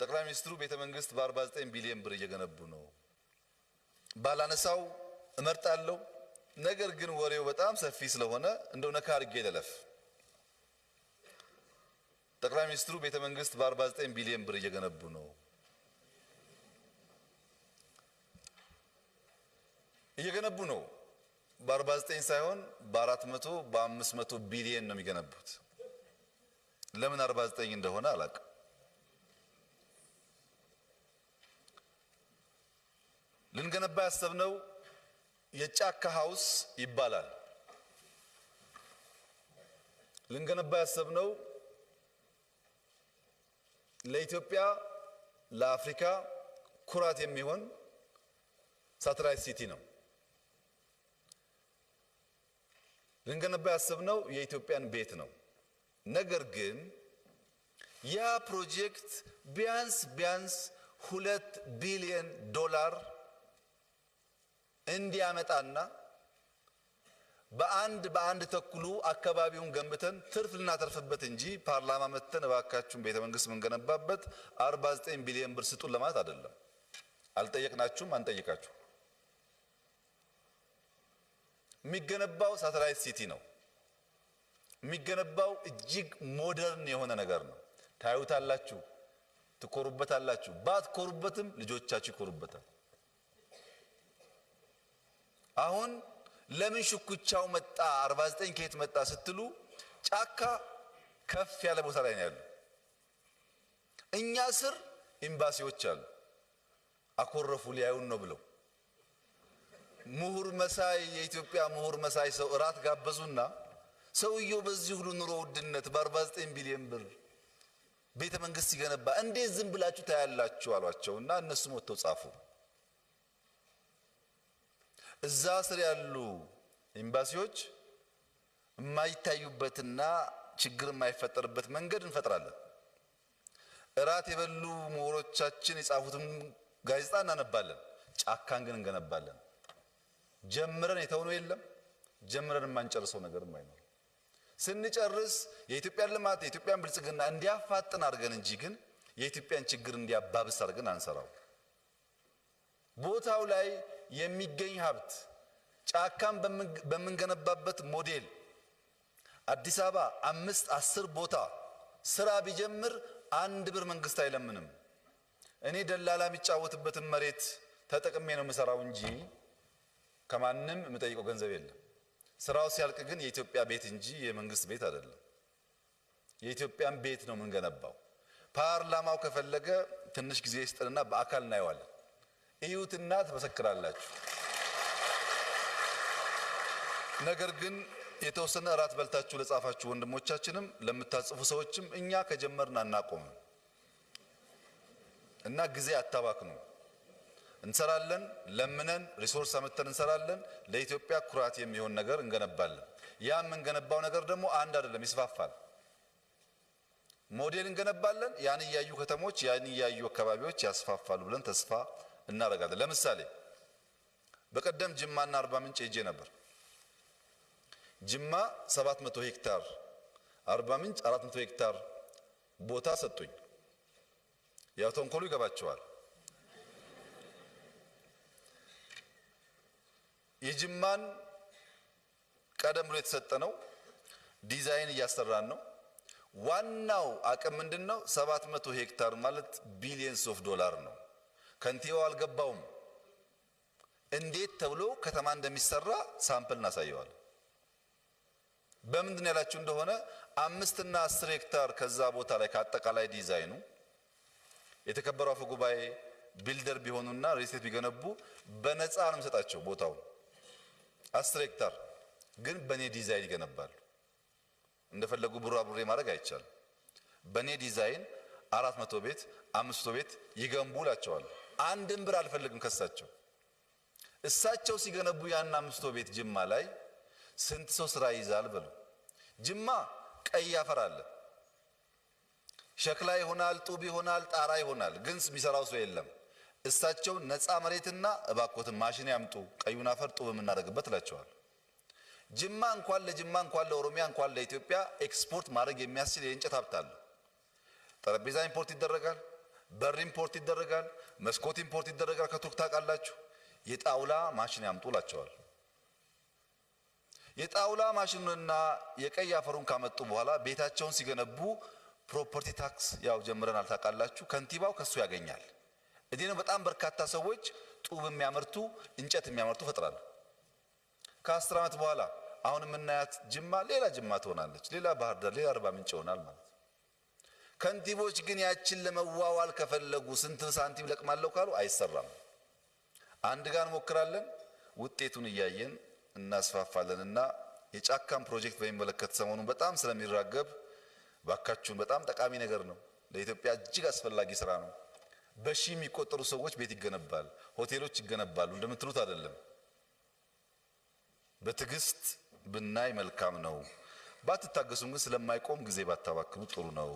ጠቅላይ ሚኒስትሩ ቤተ መንግስት በ49 ቢሊዮን ብር እየገነቡ ነው። ባላነሳው እመርጣለሁ። ነገር ግን ወሬው በጣም ሰፊ ስለሆነ እንደው ነካ አድርጌ ልለፍ። ጠቅላይ ሚኒስትሩ ቤተ መንግስት በ49 ቢሊዮን ብር እየገነቡ ነው። እየገነቡ ነው። በ49 ሳይሆን በ400 በ500 ቢሊዮን ነው የሚገነቡት። ለምን 49 እንደሆነ አላውቅም። ልንገነባ ያሰብነው የጫካ house ይባላል። ልንገነባ ያሰብነው ለኢትዮጵያ ለአፍሪካ ኩራት የሚሆን satellite city ነው። ልንገነባ ያሰብነው የኢትዮጵያን ቤት ነው። ነገር ግን ያ ፕሮጀክት ቢያንስ ቢያንስ $2 ቢሊዮን እንዲያመጣና በአንድ በአንድ ተኩሉ አካባቢውን ገንብተን ትርፍ ልናተርፍበት እንጂ ፓርላማ መጥተን እባካችሁን ቤተ መንግስት የምንገነባበት 49 ቢሊዮን ብር ስጡን ለማለት አይደለም። አልጠየቅናችሁም፣ አንጠይቃችሁ። የሚገነባው satellite city ነው። የሚገነባው እጅግ modern የሆነ ነገር ነው። ታዩታላችሁ፣ ትኮሩበታላችሁ። ባትኮሩበትም ልጆቻችሁ ይኮሩበታል። አሁን ለምን ሽኩቻው መጣ 49 ከየት መጣ ስትሉ ጫካ ከፍ ያለ ቦታ ላይ ነው ያለው። እኛ ስር ኤምባሲዎች አሉ። አኮረፉ ሊያዩን ነው ብለው ምሁር መሳይ የኢትዮጵያ ምሁር መሳይ ሰው እራት ጋበዙና ሰውየው በዚህ ሁሉ ኑሮ ውድነት በ49 ቢሊዮን ብር ቤተ መንግስት ሲገነባ እንዴት ዝም ብላችሁ ታያላችሁ አሏቸው እና እነሱም ወጥተው ጻፉ። እዛ ስር ያሉ ኤምባሲዎች የማይታዩበትና ችግር የማይፈጠርበት መንገድ እንፈጥራለን። እራት የበሉ ምሁሮቻችን የጻፉትን ጋዜጣ እናነባለን። ጫካን ግን እንገነባለን። ጀምረን የተውነው የለም፣ ጀምረን የማንጨርሰው ነገርም አይኖርም። ስንጨርስ የኢትዮጵያን ልማት የኢትዮጵያን ብልጽግና እንዲያፋጥን አድርገን እንጂ ግን የኢትዮጵያን ችግር እንዲያባብስ አድርገን አንሰራው። ቦታው ላይ የሚገኝ ሀብት ጫካን በምንገነባበት ሞዴል አዲስ አበባ 5 10 ቦታ ስራ ቢጀምር አንድ ብር መንግስት አይለምንም። እኔ ደላላ የሚጫወትበትን መሬት ተጠቅሜ ነው የምሰራው እንጂ ከማንም የምጠይቀው ገንዘብ የለም። ስራው ሲያልቅ ግን የኢትዮጵያ ቤት እንጂ የመንግስት ቤት አይደለም። የኢትዮጵያን ቤት ነው የምንገነባው። ፓርላማው ከፈለገ ትንሽ ጊዜ ይስጠንና በአካል እናየዋለን። እዩትና ትመሰክራላችሁ። ነገር ግን የተወሰነ እራት በልታችሁ ለጻፋችሁ ወንድሞቻችንም ለምታጽፉ ሰዎችም እኛ ከጀመርን አናቆምም እና ጊዜ አታባክኑ። እንሰራለን፣ ለምነን resource አምጥተን እንሰራለን። ለኢትዮጵያ ኩራት የሚሆን ነገር እንገነባለን። ያ የምንገነባው ነገር ደግሞ አንድ አይደለም፣ ይስፋፋል። ሞዴል እንገነባለን። ያን እያዩ ከተሞች፣ ያን እያዩ አካባቢዎች ያስፋፋሉ ብለን ተስፋ እናደርጋለን። ለምሳሌ በቀደም ጅማና አርባ ምንጭ ሄጄ ነበር። ጅማ 700 ሄክታር፣ አርባ ምንጭ 400 ሄክታር ቦታ ሰጡኝ። ያው ተንኮሉ ይገባቸዋል። የጅማን ቀደም ብሎ የተሰጠ ነው። ዲዛይን እያሰራን ነው። ዋናው አቅም ምንድን ነው? 700 ሄክታር ማለት billions of dollar ነው። ከንቲባው አልገባውም። እንዴት ተብሎ ከተማ እንደሚሰራ sample እናሳየዋለን። በምንድን ያላችሁ እንደሆነ 5 እና 10 ሄክታር ከዛ ቦታ ላይ ከአጠቃላይ ዲዛይኑ የተከበሩ አፈ ጉባኤ builder ቢሆኑና real estate ቢገነቡ በነፃ ነው የምሰጣቸው ቦታውን። 10 ሄክታር ግን በእኔ ዲዛይን ይገነባሉ። እንደፈለጉ ቡራቡሬ ማድረግ አይቻልም። በእኔ ዲዛይን 400 ቤት 500 ቤት ይገንቡ እላቸዋለሁ። አንድም ብር አልፈልግም ከሳቸው። እሳቸው ሲገነቡ ያን 500 ቤት ጅማ ላይ ስንት ሰው ስራ ይይዛል በሉ። ጅማ ቀይ አፈር አለ። ሸክላ ይሆናል፣ ጡብ ይሆናል፣ ጣራ ይሆናል። ግን የሚሰራው ሰው የለም። እሳቸው ነፃ መሬትና እባኮትን ማሽን ያምጡ፣ ቀዩን አፈር ጡብ የምናደርግበት እላቸዋለሁ። ጅማ እንኳን ለጅማ እንኳን ለኦሮሚያ እንኳን ለኢትዮጵያ ኤክስፖርት ማድረግ የሚያስችል የእንጨት ሀብት አለ። ጠረጴዛ import ይደረጋል፣ በር import ይደረጋል፣ መስኮት import ይደረጋል ከቱርክ ታውቃላችሁ። የጣውላ ማሽን ያምጡ እላቸዋል። የጣውላ ማሽኑንና የቀይ አፈሩን ካመጡ በኋላ ቤታቸውን ሲገነቡ property tax ያው ጀምረናል ታውቃላችሁ። ከንቲባው ከሱ ያገኛል። እዚህ ነው በጣም በርካታ ሰዎች ጡብ የሚያመርቱ፣ እንጨት የሚያመርቱ ፈጥራሉ። ከ10 ዓመት በኋላ አሁን የምናያት ጅማ ሌላ ጅማ ትሆናለች፣ ሌላ ባህር ዳር፣ ሌላ አርባ ምንጭ ይሆናል ማለት ነው። ከንቲቦች ግን ያችን ለመዋዋል ከፈለጉ ስንት ሳንቲም ለቅማለሁ ካሉ አይሰራም። አንድ ጋር እንሞክራለን፣ ውጤቱን እያየን እናስፋፋለን። እና የጫካን ፕሮጀክት በሚመለከት ሰሞኑን በጣም ስለሚራገብ ባካችሁን፣ በጣም ጠቃሚ ነገር ነው። ለኢትዮጵያ እጅግ አስፈላጊ ስራ ነው። በሺህ የሚቆጠሩ ሰዎች ቤት ይገነባል፣ ሆቴሎች ይገነባሉ። እንደምትሉት አይደለም። በትዕግስት ብናይ መልካም ነው። ባትታገሱም ግን ስለማይቆም ጊዜ ባታባክኑ ጥሩ ነው።